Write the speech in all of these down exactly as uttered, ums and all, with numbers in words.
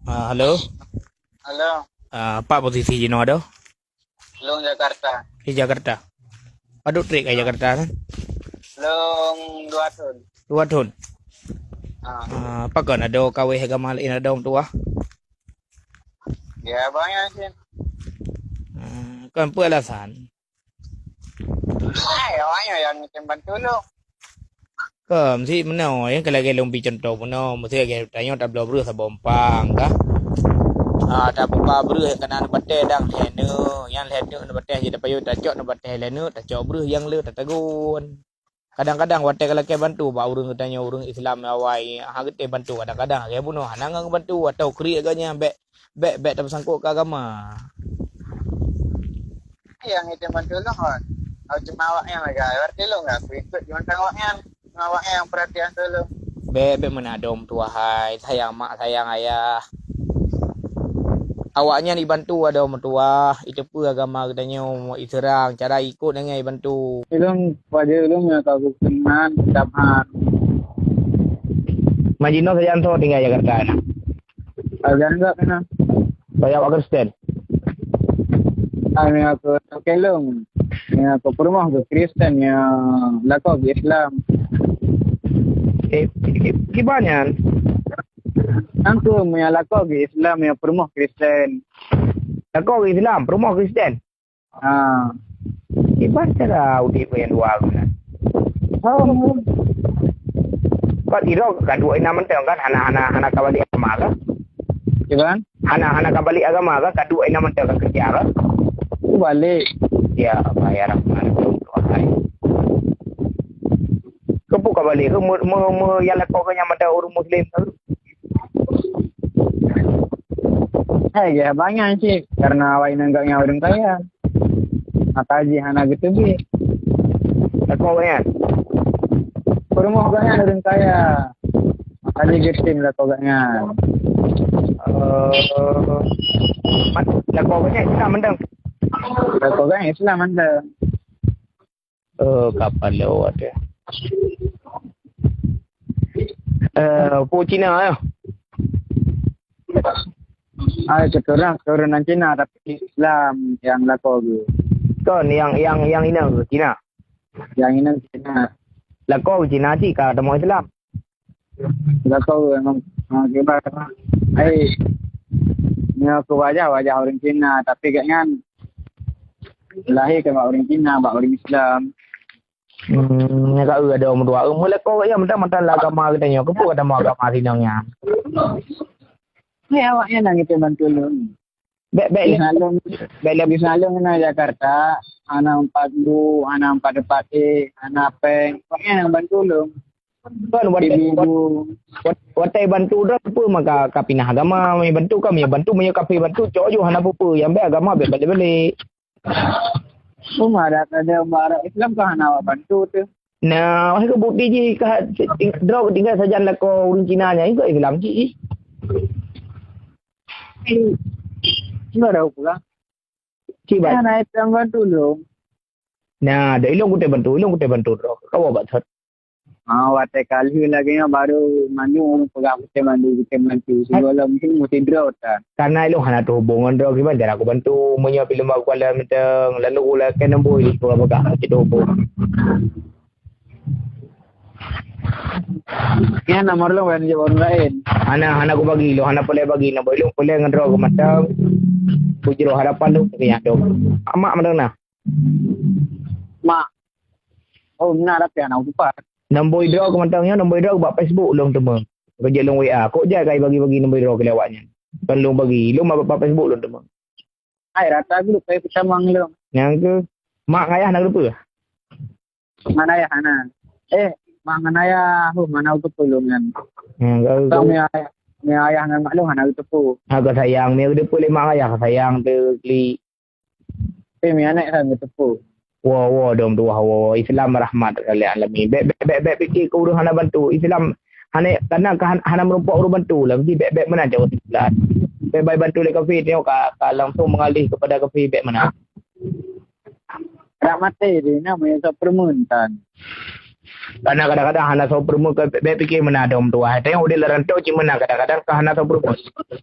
Ah, halo. Halo. Ah, pat posisi jinoe adoe? Lôn Jakarta. Di Jakarta. Padub trép ka Jakarta nyan? Lôn dua thon. Dua thon. Ah. Ah, pakon adoe kawé agama laén adoe meutuwah? Ya, banyak sih. Ah, kon peue alasan? Hai, awaknyan nyang mungkin bantu lôn. Ka, meusi meunoe, nyang ka lagèe lôn bri cuntoh meunoe, meusi lagèe tanyoe tabloe breueh saboh umpang, ka. Ah, tabuka breueh nyang ka na neubatèe dang lhèe neuk, nyang lhèe neuk neubatèe jeuet tapayoh, tacok neubatèe lhèe neuk, tacok breueh nyang le tatagun. Kadang-kadang watèe ka lakèe bantu bak ureueng geutanyoe, ureueng Islam awai, ha geutem bantu, kadang-kadang lagèe bunoe hana ngon bantu atau kriek geuh nyan, bèk, bèk, bèk tapeusangkot keu agama. Nyang itu bantu lôn, oh. Cuma awaknyan lagèe, berarti lôn nggak ikut, cuma awaknyan, cuma awaknyan yang perhatian dulu. Bèk, bèk meunan adoe meutuwah hai, sayang mak, sayang ayah. Awaknyan ibantu adoe meutuwah, iteupeue agama geutanyoe, iseurang, cara ikot nyan ibantu. Ulôn, pajoh ulôn nyang ka geukeunong kitab han. Majinoe sajan soe tinggai Jakarta na? Sajan gak kena. Saya awak Kristen. Kami aku kelong. Nyang aku peurumoh ke Kristen, nyang lakoe ke Islam. Eh, ki-, ki-, kiban nyan? Nangku meunyo lakoe geuh Islam, nyang peurumoh Kristen. Lakoe geuh Islam, peurumoh Kristen? Ha. Kiban cara udép nyang dua geuh nyan? Oh. Ka sidroe ka duek inan mantong kan, hana, hana, hana ka balek agama kah? Kiban? Hana, hana ka balek agama kah, ka duek inan mantong ka keureuja kah? Balek. Ya Allah, ya Rahman, ya Rahim. Keupeue ka balek? Keu me-, me-, me-, nyang lakoe geuh nyan mantong ureueng Muslim kah? Hai, ya, banyak sih, karena awak inong geuh nyan ureueng kaya. Maka jih hana geuteubiet. Lakoe geuh nyan? Peurumoh geuh nyan ureueng kaya. Maka jih geutem lakoe geuh nyan. Eh, mat-, lakoe geuh nyan Islam mantong? Lakoe geuh nyan Islam mantong. Oh, kapal lewat ya. Eh, peue Cina ya? Ah, keturunan, keturunan Cina, tapi Islam nyang lakoe geuh. Kon nyang, nyang, nyang inong geuh Cina? Nyang inong Cina. Lakoe geuh Cina cit ka tamong Islam. Lakoe geuh memang, ah, kiban, ai, nyoe keu wajah, wajah ureueng Cina, tapi gobnyan lahé keu bak ureueng Cina, bak ureueng Islam. Hmm, nyan ka eu adoe meutuwah. Eu meulakoe gobnyan mantong, mantong lam agama geutanyoe. Keupeue ka tamong agama sinong nyan? Hai, awaknyan nyang geutem bantu lôn. Bèk, bèk lé-, bèk lé-, di salon na Jakarta, hana empat bu, hana empat, empat e, hana pèng. Awaknyan nyang bantu lôn. Kon watèe, ibu-ibu. Wat-, watèe bantu droe peue maka ka pinah agama, meunyo bantu ka, meunyo bantu, meunyo kafé bantu, cok ju hana peue-peue, nyang bèk agama bèk balek-balek. Peue marat ada marat Islam ka hana awak bantu teuh. Nah, wahai keu bukti jih ka ting-, droe tinggai sajan lakoe ureueng Cina nyan, ikot Islam cit jih. Enggak ada peugah. Cit, Bang. Nah, naik tambah dulu. Nah, dah ilong kutai bantu, ilong kutai bantu droe. Kau buat sat. Ah, watèe kali lagi nyan baru mandu peugah kutai mandu, kutai mandu. Sebelum mungkin mesti droe ta. Karena ilong hana terhubung ngon droe, kiban cara aku bantu. Meunyoe film aku ada menteng, lalu aku lah kena boy, itu apa kah? Kita hubung. Nyan nomor lôn ban jaweueb ureueng laén. Hana, hana kubagi lôn, hana peureulèe bagi. Nomor lôn peureulèe ngon droe keu mantong. Bujroh harapan lôn keu nyan dong. Mak mantong na? Mak. Oh, na, tapi hana kutupat. Nomor droe keu mantong nyoe, nomor droe bak Facebook lôn teumé. Keu jeuet lôn W A. Kok jai kai bagi-bagi nomor droe keu awaknyan. Kon lôn bagi, lôn bak, bak Facebook lôn teumé. Hai, rata group kai peutamang lôn. Nyang keu mak ngayah na geuteupeue? Mak ngayah hana. Eh, mak ngon ayah, huh, mana geuteupeue lôn nyan. Nyang keu, keu mi ayah, mi ayah ngon mak lôn hana geuteupeue. Ha, ka sayang, mi geuteupeue lé mak ngayah, ka sayang teu klik. Tapi mi aneuk hana geuteupeue. Wo, wo, dom tuwah, wo, wo. Islam rahmat lil alamin. Bèk, bèk, bèk, bèk pikir keu ureueng hana bantu. Islam hana, karena ka han-, hana meurumpok ureueng bantu lah. Mesti bèk, bèk meunan cara Islam. Bèk bai bantu lé kafé, tengok ka, ka langsung mengalih kepada kafé, bèk meunan. Rak maté deh, nama yang tak permen tan. Karena kadang-kadang hana soe peurumoh, ka bèk, bèk pike meunan dong tuha. Tengok udép lam rantau cit meunan kadang-kadang ka hana soe peurumoh.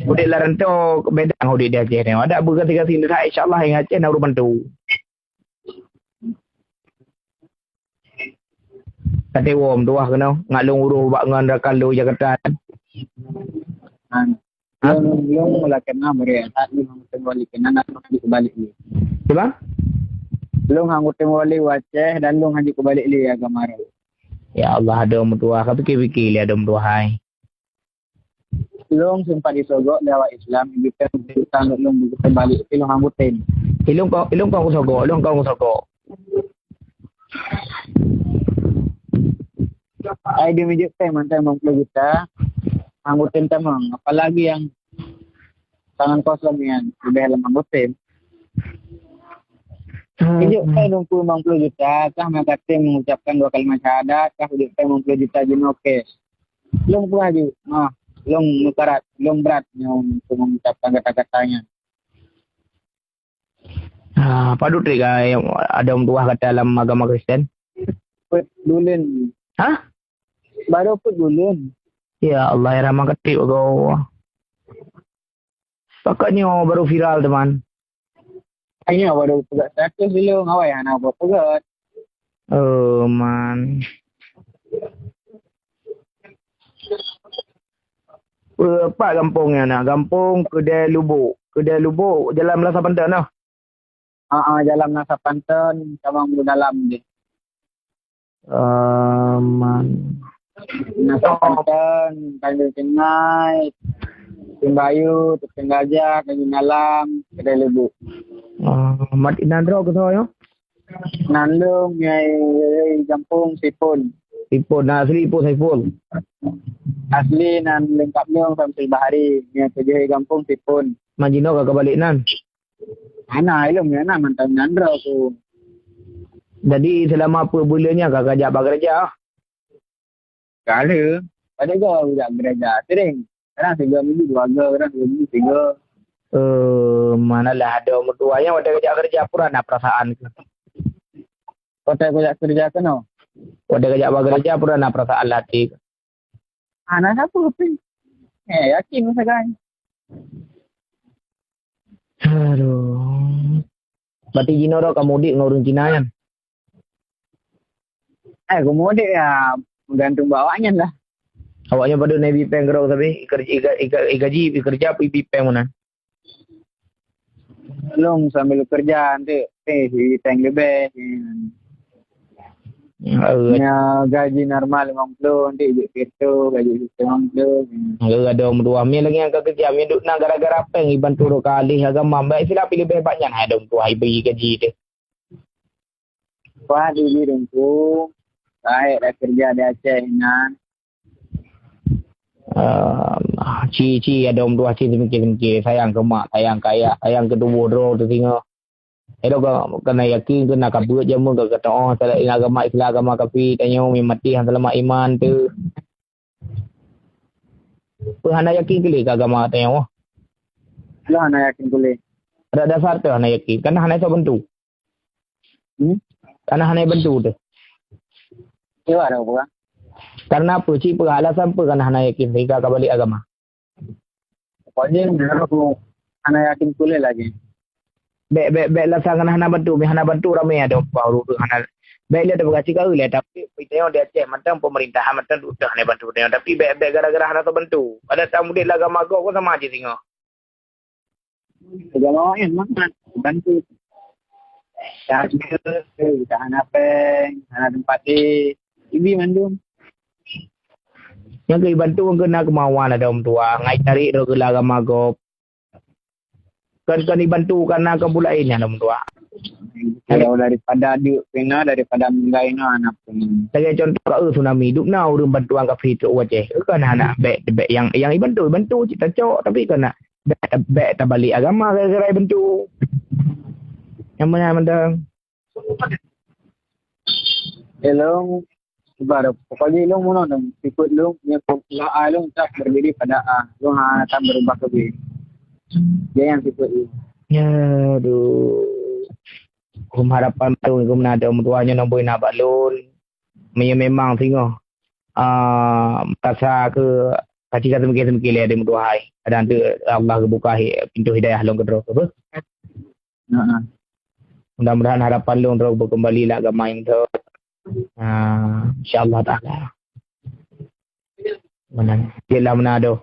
Udép lam rantau beda ngon udép di Aceh tengok. Adak beugaséh-gaséh that, insya Allah ingat Aceh na ureueng bantu. Ka teuwoe meutuwah keunoe, ngat lôn uroe bak ngon rakan lôn Jakarta. Han. Ha? Lôn, lôn lakèe na meureuhat, lôn hana teumeubalik keunan, lôn hana jeuet keubalek lé. Sipa? Lôn hana teumeubalik u Aceh dan lôn hana jeuet keubalek lé agama droe. Ya Allah, adoe meutuwah, ka pike-pike lé adoe meutuwah hai. Lôn sempat disogok lé awak Islam, ibi pèng utang lôn beutôi balek, tapi lôn hana butem. Ilôn kon, ilôn kon kusogok, ilôn kon kusogok. Ai di mijek pèng mantong limong ploh juta, hana butem tamong. Apalagi nyang tangan kosong nyan, leubeh lam hana butem. Mijek pèng limong ploh juta, kah meukatem mengucapkan dua kalimat syahadat, kah mijek pèng limong ploh juta jinoe cash. Lôn peugah ju, ah, lôn meukarat, lôn brat nyoe untuk mengucapkan kata-kata nyan. Ah, padub trép ka adoe meutuwah gata lam agama Kristen? Peuet buleuen. Hah? Baru peuet buleuen. Ya Allah, ya Rahman, ka trép agoe. Pakon nyoe baru viral teuma. Nyoe baru peugöt status dulu, awai hana peugöt. Oh, man. Eh, pat gampông nyan na? Gampông Keudè Lubok. Keudè Lubok, jalan Meunasah Panton noh. Ha, ha, jalan Meunasah Panton, Cawang Beudalam deh. Aman. Meunasah Panton, Tanjong Cengai, Simbayu, Teupeung Gajah, Tanjong Dalam, Keudè Lubok. Ah, mat inan droe keusoe nyoe? Nan lôn nyang gampông Sipon. Sipon, na asli Ipon Saiful? Asli nan leungkap lôn Samsul Bahari, nyang keujeuet gampông Sipon. Mat jinoe ka, ka balek nan? Hana, ilôn nyang na mantong nan droe ku. Jadi, selama peuet buleuen nyan ka, ka jak bak gereja? Ka lheueh. Padahai goe jak gereja sering. Kadang sigoe minggu dua goe, kadang sigoe minggu tiga. Eh, manalah adoe meutuwah nyan watèe ka jak gereja pura na perasaan keu? Watèe ka jak gereja keunoe? Watèe ka jak bak gereja pura na perasaan lam até keu? Hana sapeue pih. Eh, yakin masa kan. Aduh. Berarti jinoe droe ka mudik ngon ureueng Cina nyan? Eh, ka mudik ya, meugantung bak awak nyan lah. Awak nyan padub na ibi pèng keudroe sabe, iker-, ika-, ika-, igaji, ikeureuja peue ibi pèng meunan? Lôn sambil keureuja, eunteuk, eh, ibi pèng leubeh. Hmm, eh. Nya gaji normal limong ploh, nanti jeuet sireutôh, gaji sireutôh limong ploh. Eh, adoe meutuwah, mie lagèe nyang ka keujam, mie duek na gara-gara pèng ibantu droe ka alih agama. Bèk istilah pih leubeh bak nyan, hai adoe meutuwah, ibri gaji teuh. Wah, di Bidungku, baik dah keureuja di Aceh inan. Ah, ci, ci, adoe meutuwah ci, seumiké-seumiké. Sayang keu mak, sayang keu ayah, sayang keu tuboh droe teuh singoh. Ilôn ka, ka na yakin keu na ka beuet jameun ka, ka teu'oh, salah agama Islam, agama kafé, tanyoe meumaté han seulamat iman teuh. Peue hana yakin keu lé keu agama tanyoe? Lôn hana yakin keu lé. Adak dasar teuh hana yakin, kana hana soe bantu. Hmm? Kana hana bantu teuh. Kiban peugah? Karena peue? Cit peugah alasan peue kana hana yakin sehingga ka balek agama? Pokoknya, menurutku, hana yakin keu lé lagi. Bèk, bèk, bèk alasan kana hana bantu, meuhana bantu ramé adoe meutuwah ureueng hana. Bèk lé tapeugah cit ka lé, tapi tanyoe di Aceh mantong pemerintahan mantong duek teuh hana bantu tanyoe. Tapi bèk, bèk gara-gara hana soe bantu. Adak tamudép lam agama gob kon sama jih singoh. Agama laén mangat bantu. Ka hana pèng, hana teumpat deh. Ibi mandum. Nyang keu ibantu keu na keumawan adoe meutuwah, ngai tarék droe keu lam agama gob. Kon, kon ibantu kana kon peue laén nyan adoe meutuwah. Kalau daripada duek pih na, daripada meunggai na, hana pun. Lagèe contoh ka, eh, tsunami, dum na ureueng bantuan kafé trok u Aceh. Kon hana, bèk, bèk nyang, nyang ibantu, ibantu cit tacok, tapi kon na. Bèk, bèk tabalek agama gara-gara ibantu. Nyang meunan mantong. Ilôn, kiban, pokoknya ilôn meunoe, sifeuet lôn, nyang pula ai lôn tetap berdiri pada A. Lôn hana akan berubah keu B. Dia nyang sifeuet lôn. Ya, aduh. Kum harapan baru kum na adoe meutuwah nyoe na bui na bak lôn. Meunyoe memang singoh, ah, rasa ke kaci ka seumike-seumike lé di meutuhai. Kadang tu Allah geubuka hi-, pintoe hidayah lôn keudroe. Apa? Heeh. Mudah-mudahan harapan lôn droe beukeumbali lam agama nyang beutôi. Ah, insya-Allah taala. Meunan. Cit lah meunan doh.